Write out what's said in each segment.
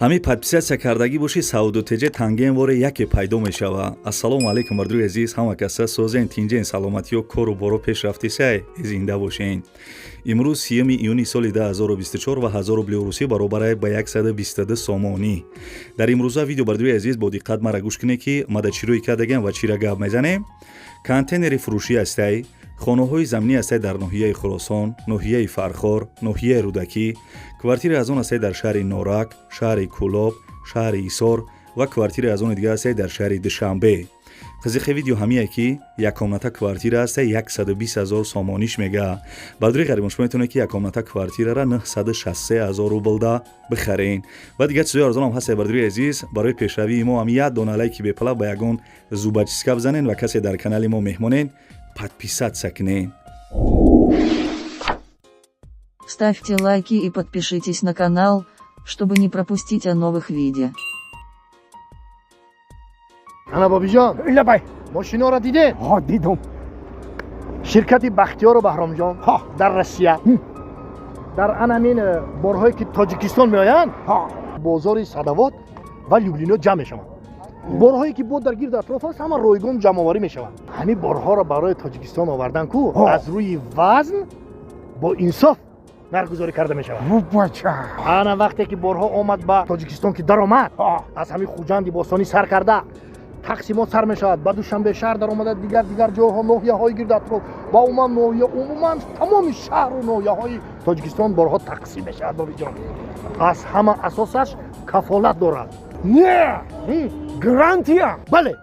Ҳамин подписаться кардагӣ бошӣ, Савдо ТЖ танген воре яке пайдо мешава. Ассалому алайкум, бардуи азиз, ҳама каса созен, тинҷен, саломатиё, кору боро пеш рафтисай, зинда бошен. Имрӯз 30 июни соли 2024 ва 1000 рубли русӣ баробарай ба 122 сомонӣ. Дар имрӯза видео, бардуи азиз, бо диққат мара гӯш кунед, ки ма да чӣ рӯй кардагиам ва чира гап мезанем. Контейнери фурӯшӣ ҳастай, хонаҳои заминӣ ҳастай дар ноҳияи Хуросон, ноҳияи Фархор, ноҳияи Рӯдакӣ, квартираи аз он ҳастай дар шаҳри Норак, шаҳри Кӯлоб, шаҳри Ҳисор ва квартираи аз они дигар ҳастай дар шаҳри Душанбе. Қизиқи видео ҳамие, ки яккомната квартира ҳастай, 120 ҳазор сомониш мега. Бардури ғарибон, шумо метавонед, ки яккомната квартирара 963 ҳазор рублда бихарен ва дигар чизои арзонам ҳастай. Бардури азиз, барои пешравии мо ҳам як дона лайки бепала ба ягон зубочистка бизанен ва касе дар канали мо меҳмонен, подписаться кунен. Ставьте лайки и подпишитесь на канал, чтобы не пропустить о новых видео. Ана, Бобиҷон. Лабай. Мошиноро дидед? Ҳо, дидум. Ширкати Бахтиёру Баҳромҷон дар Россия дар анамин борҳое, ки Тоҷикистон меоянд, бозори Садовод ва Люблино ҷамъ мешаванд. Борҳое, ки бо дар гирду атроф аст, ҳама ройгон ҷамъоварӣ мешаванд. Ҳамин борҳоро барои Тоҷикистон овардан ку аз рӯи вазн бо инсоф нархгузорӣ карда мешавад. Бача. Ана, вақте ки борҳо омад ба Тоҷикистон, ки даромад, аз ҳамин Хуҷанди бостонӣ сар карда тақсимот сар мешавад, ба Душанбе шаҳр даромада, дигар дигар ҷойҳо, ноҳияҳои гирду атроф ва умуман ноҳия, умуман тамоми шаҳру ноҳияҳои Тоҷикистон борҳо тақсим мешавад. Бобиҷон, аз ҳама асосаш кафолат дорад. Не, гарантия. Бале.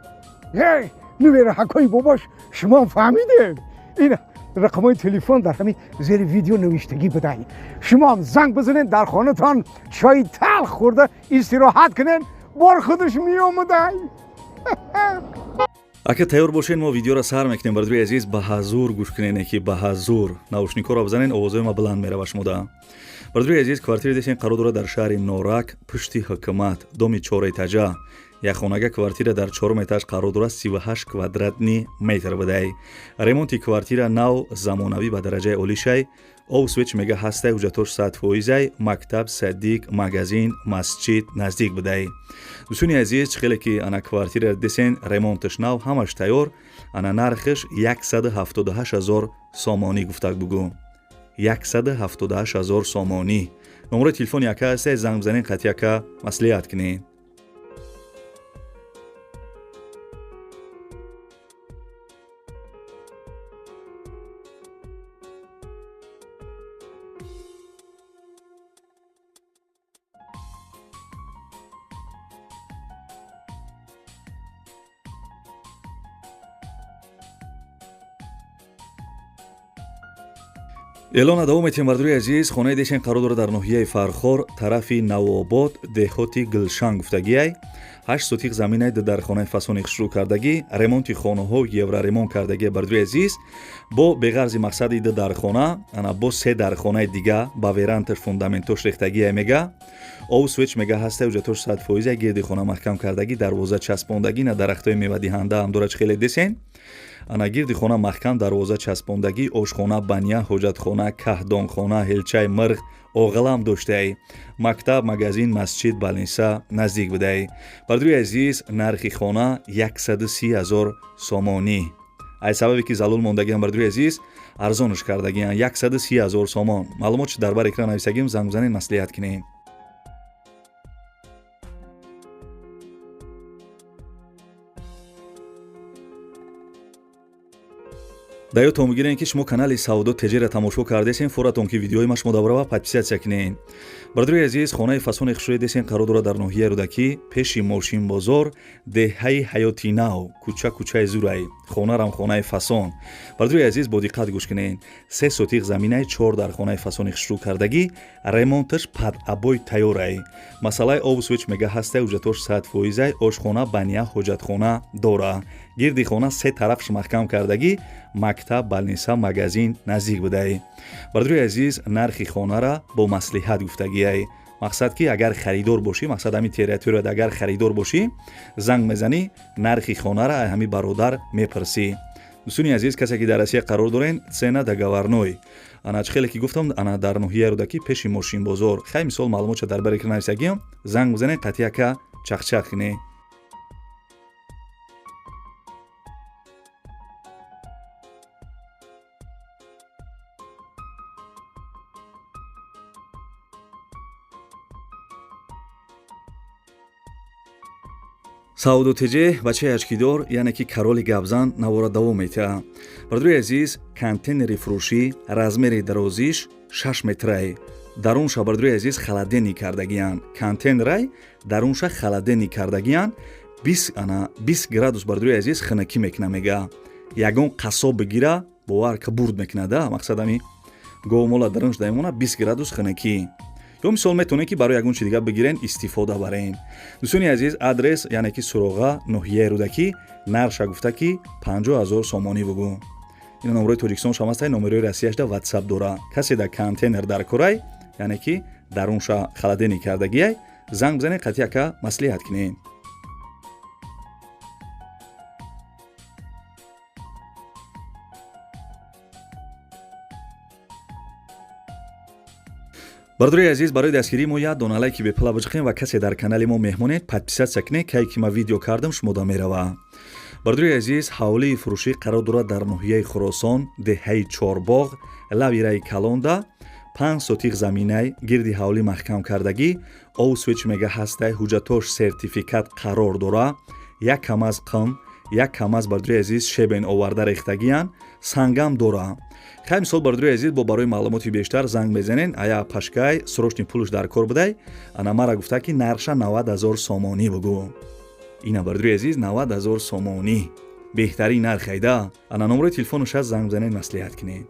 Эй, нувераҳакҳои бобош, шумо фаҳмидед, ин рақамҳои телефон дар ҳамин зери видео навиштагӣ будай. Шумоам занг бизанед, дар хонатон чойи талх хӯрда истироҳат кунед, бор худаш меомадай. Ака, тайёр бошед, мо видеоро сар мекунем. Бардури азиз, ба ҳазур гӯш кунене, ки ба ҳазур наушникҳоро бизанен, овозҳои ма баланд мерава шумода. Бардури азиз, квартираи десен қарор дорад дар шаҳри Норак, пушти ҳукумат, доми чорэтажа. Якхонага квартира дар чорум этаж қарор дорад, 38 квадратный метр будай. Ремонти квартира нав, замонавӣ, ба дараҷаи олишай. Об, свет мега ҳастай, ҳуҷҷатош 100%-ай. Мактаб, садик, магазин, масҷид наздик будай. Дӯстони азиз, чӣ хеле ки ана квартира десен, ремонташ нав, ҳамаш тайёр. Ана, нархаш 178 ҳазор сомонӣ гуфтак бугӯ, 178 ҳазор сомонӣ. Номерои телефони яка ҳастай, занг бизанен, қатъи яка маслиҳат кунед. Эълона давом метиҳем. Бардури азиз, хонаи дешен қарор дорад дар ноҳияи Фархор, тарафи Навобод, деҳоти Гулшан гуфтагиай. 8 сотиқ заминай, дар хонаи фасони хушрӯ кардагӣ, ремонти хонаҳо евроремонт кардагӣ. Бардури азиз, бо беғарзи мақсади ду дархона, ана, бо се дархонаи дига ба веранташ фундаментош рехтагиай мега. Об, свет мега ҳастай, ҳуҷҷатош 100%, гирди хона маҳкам кардагӣ, дарвоза часпондагӣ, на дарахтҳои мевадиҳанда ҳам дорад, хеле десен. Ана, гирди хона маҳкам, дарвоза часпондагӣ, ошхона, баня, ҳоҷатхона, каҳдонхона, ҳелчаи мирғ, оғилам доштаи. Мактаб, магазин, масҷид, больница наздик будаи. Бардури азиз, нархи хона 130 ҳазор сомонӣ. Ай сабабе ки залол мондагиам, бардури азиз, арзонш кардагиам, 130 ҳазор сомон. Маълумот чи дар бар экран нависагим, занг бизанед, маслиҳат кунем. Дар ёдтон бигирем, ки шумо канали Савдо ТЖ-ра тамошо кардесен, форатон ки видеои ма шумо даврава подписаться кунед. Бардури азиз, хонаи фасони хушрӯи десен қарор дорад дар ноҳияи Рӯдакӣ, пеши мошинбозор, деҳаи Ҳаёти Нав, кӯча кӯчаи Зурай. Хонарам хонаи фасон. Бардури азиз, бо диққат гӯш кунед. 3 сотиқ заминаи, чор дар хонаи фасони хушрӯ кардагӣ, ремонташ под обой тайёрай. Масъалаи обу свет мега ҳастай, ҳуҷҷатош 100%-ай. Ошхона, баня, ҳоҷатхона дора. Гирди хона се тарафш маҳкам кардагӣ, мактаб, больница, магазин наздик будай. Бардури азиз, нархи хонара бо маслиҳат гуфтагиай. Мақсад ки агар харидор бошӣ, мақсад ҳамин территорияда агар харидор бошӣ, занг мезанӣ, нархи хонара ҳамин бародар мепурсӣ. Дӯстони азиз, касе ки дар Россия қарор дорен, цена договорной. Ана чӣ хеле ки гуфтам, ана дар ноҳияи Рӯдакӣ, пеши мошинбозор. Хай, мисол, маълумотша дар бари нависагиам, занг бизанед, қатъи чақчақ кунед. Саудо Теҷе, бачаи очкидор, яъне ки кароли гапзан, навора давом метиҳад. Бардори азиз, контейнери фурӯшӣ, размери дарозиш 6 метрай, дарунша, бардори азиз, холодильник кардагиянд. Контейнерай, дарунша холодильник кардагиянд, ана 20 градус, бардори азиз, хунукӣ мекуна. Мега, ягон қассоб бигира, бовар ка, бурд мекунада. Мақсад, ами говмола дарунш дамемона, 20 градус хунукӣ. Ё мисол, метавонед, ки барои ягон чи дигар бигирен, истифода барен. Дӯстони азиз, адрес, яъне ки суроға, ноҳияи Рӯдакӣ. Нарша гуфта, ки 50 000 сомонӣ бугӯ. Ина номерои Тоҷикистон шам ҳастай, номерои Россияшда ватсап дора. Касе да контейнер дар корай, яъне ки дарунша холодильник кардагиай, занг бизанед, қатъи ака маслиҳат кунед. Бардори азиз, барои дастгирии мо як дона лайки бепула биҷиқем ва касе дар канали мо меҳмонед, подписаться кунед, кай ки ма видео кардам, шумода мерава. Бардори азиз, ҳавлии фурӯшӣ қарор дорад дар ноҳияи Хуросон, деҳаи Чорбоғ, лави раи калонда. 5 сотих заминай, гирди ҳавлӣ маҳкам кардагӣ, обу свет чи мега ҳастай, ҳуҷҷатош сертификат қарор дора. Як камаз қум, як камаз, бардори азиз, щебень оварда рехтагиянд, сангам дора. Хай, мисол, бардори азиз, бо барои маълумоти бештар занг мезанен. Ая пашкай срочный пулш дар кор будай. Ана мара гуфта, ки нарша 90 000 сомонӣ бугӯ. Ина, бардори азиз, 90 000 сомонӣ, беҳтарин нарх айда. Ана номерои телефонаш ҳаст, занг бизанед, маслиҳат кунед.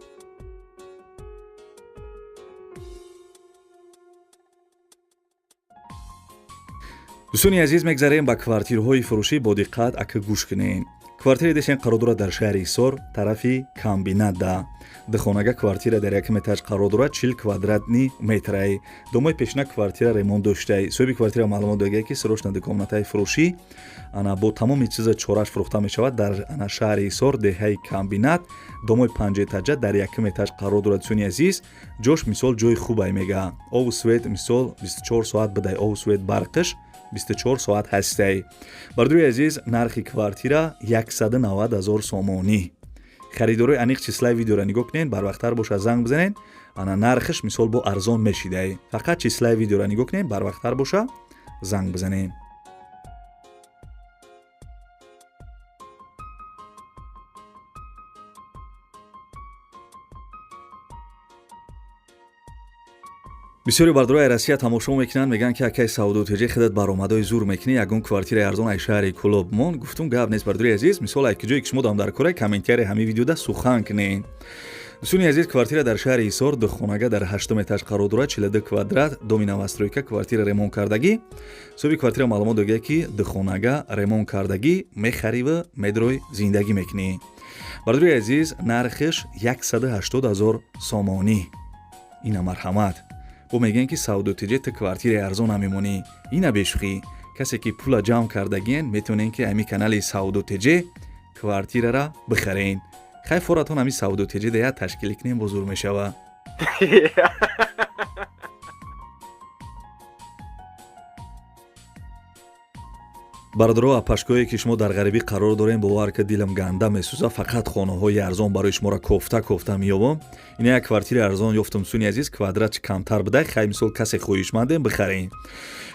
Дӯстони азиз, мегзарем ба квартираҳои фурӯшӣ. Бо диққат ака гӯш кунед. Квартираи дешен қарор дорад дар шаҳри Ҳисор, тарафи комбинатда. Духонага квартира дар якум этаж қарор дорад, 40 квадратный метрай. Домои пешина квартира ремонт доштай. Соҳиби квартира маълумот додагия, ки срочно дукомнатаи фурӯшӣ, ана бо тамоми чиза чораш фурӯхта мешавад. Дар ана шаҳри Ҳисор, деҳаи Комбинат, домои панҷэтажа дар якум этаж қарор дорад. Дӯстони азиз, ҷош, мисол, ҷои хубай. Мега, обу свет, мисол, 24 соат бидай, обу свет, барқиш 24 соат ҳастай. Бардори азиз, нархи квартира 190 000 сомонӣ. Харидорои аниқ числаи видеоро нигоҳ кунед, барвақттар боша, занг бизанед. Ана нархиш, мисол, бо арзон мешидай. Фақат числаи видеоро нигоҳ кунед, барвақттар боша, занг бизанед. Бисёри бардорои Россия тамошо мекунанд, мегӯянд, ки акай Савдо Теҷи, худат баромадҳои зур мекунӣ, ягон квартираи арзон ай шаҳри Кӯлоб мон. Гуфтум, гап нест, бардори азиз. Мисол, ай ҷое ки шумо дам дар кора, комментарии ҳамин видеода сухан кунед. Дӯстони азиз, квартира дар шаҳри Ҳисор, духонага дар ҳаштум этаж қарор дорад, 42 квадрат, доми новостройка, квартира ремонт кардагӣ. Соҳиби квартира маълумот додагия, ки духонага ремонт кардагӣ, мехариву медрой зиндагӣ мекунӣ. Бардори азиз, нархиш 180 ҳазор сомонӣ. Ина, марҳамат. Бо мегӯянд, ки Савдо Теҷе, ту квартираи арзон намемонӣ. Ина, бешӯхӣ, касе ки пула ҷамъ кардагиен, метавонен, ки ҳами канали Савдо Теҷе квартирара бихарен. Хай, форатон ҳами Савдо Теҷе да як ташкилӣ кунем, бозур мешава. Бародаро, апашкое ки шумо дар ғарибӣ қарор дорем, бовар ка, дилам ганда месӯза. Фақат хонаҳои арзон барои шуморо кофта кофта меёбам. Ина як квартираи арзон ёфтам, дӯстони азиз, квадрат камтар будай. Хай, мисол, касе хоҳишмандем, бихарем.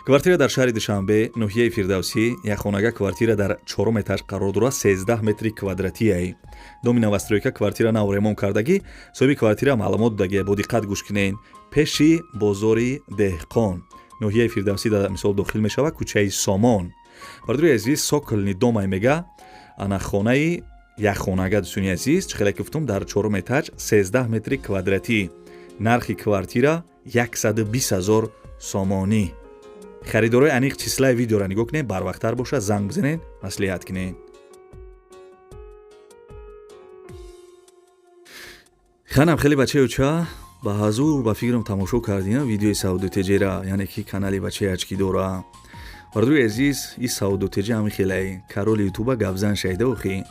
Квартира дар шаҳри Душанбе, ноҳияи Фирдавсӣ, якхонага квартира дар чорум этаж қарор дорад, 13 метри квадратияй, доми новостройка, квартира нав ремонт кардагӣ. Соҳиби квартира маълумот додагия, бо диққат гӯш кунед. Пеши бозори Деҳқон, ноҳияи Фирдавсӣ, дар мисол дохил мешавад, кӯчаи Сомон. Бардори азиз, цокольный домай, мега, ана хонаи якхонага. Дӯстони азиз, чӣ хеле гуфтум, дар чорум этаж, 13 метри квадратӣ, нархи квартира 120 ҳазор сомонӣ. Харидорои аниқ числаи видеоро нигоҳ кунед, барвақттар бошад, занг бизанед, маслиҳат кунед. Ханам хеле бачаюча ба ҳазур ба фикрам тамошо кардина видеои Савду Теҷера, яъне ки канали бачаи очкидора. Бардуи азиз, и савдотеҷа ҳами хелай кароли ютуба гапзан шайда охи.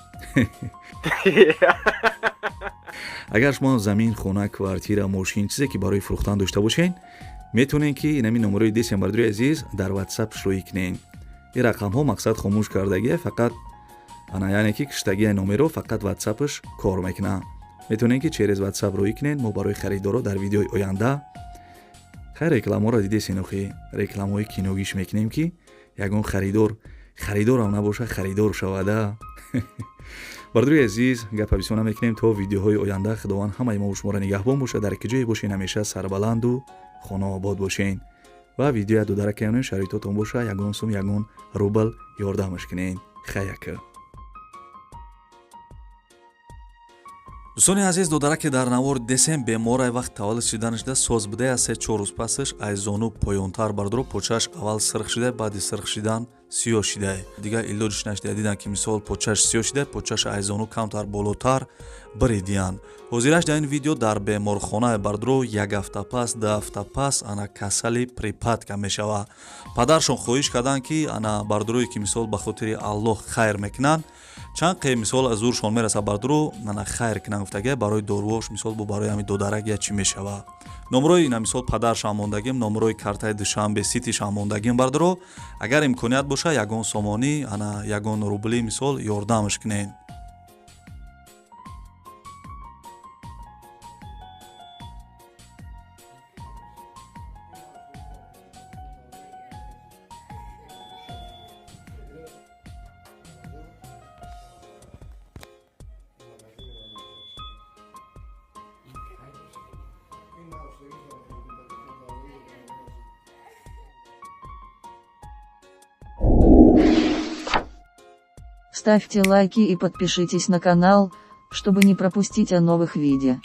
Агар шумо замин, хона, квартира, мошин, чизе ки барои фурӯхтан дошта бошед, метавонед ки инами номерои десем, бардуи азиз, дар ватсап шӯӣ кунед. Ин рақамҳо мақсад хомӯш кардагия, фақат ана, яъне ки киштагия номеро, фақат ватсапш кор мекунад. Метавонед ки через ватсап рӯӣ кунед. Мо барои харидоро дар видеои оянда хай рекламаро дидесен охи, рекламаҳои киногиш мекунем, ки ягон харидор, харидорам набоша, харидор шавада. Бардури азиз, гапа бисёр намекунем. То видеоҳои оянда Худованд ҳамаи мо шуморо нигаҳбон бошад. Дар ки ҷое бошен, ҳамеша сарбаланду хонаобод бошен ва видеоя дударакаёнен, шароитотон боша, ягон сум, ягон рубл ёрдамаш кунен. Хаяка. Дӯстони азиз, додараке дар навор десем беморай, вақт таваллуд шиданашда соз будая. Аз 3-4 рӯз пасаш аз зону поёнтар, бардоро, почааш аввал сирх шида, баъди сирх шидан сиёҳ шидай. Дигар илоҷиш нашида, дидан ки мисол почааш сиёҳ шида, почааш аз зону камтар болотар биридиянд. Ҳозираш дар ин видео дар беморхона, бардоро, як ҳафта пас, 2 ҳафта пас ана касали припадка мешава. Падаршон хоҳиш карданд, ки ана бардорое ки мисол ба хотири Аллоҳ хайр мекунанд, чанд қе мисол аз зуршон мераса, бардоро, ана хайр кунанд гуфтага, барои доруош мисол бо барои ҳами додарак я чӣ мешава. Номрои ина мисол падаршам мондагим, номрои картаи Душанбе Ситишам мондагим, бардоро, агар имконият боша, ягон сомонӣ, ана ягон рубли мисол ёрдамаш кунед. Ставьте лайки и подпишитесь на канал, чтобы не пропустить о новых видео.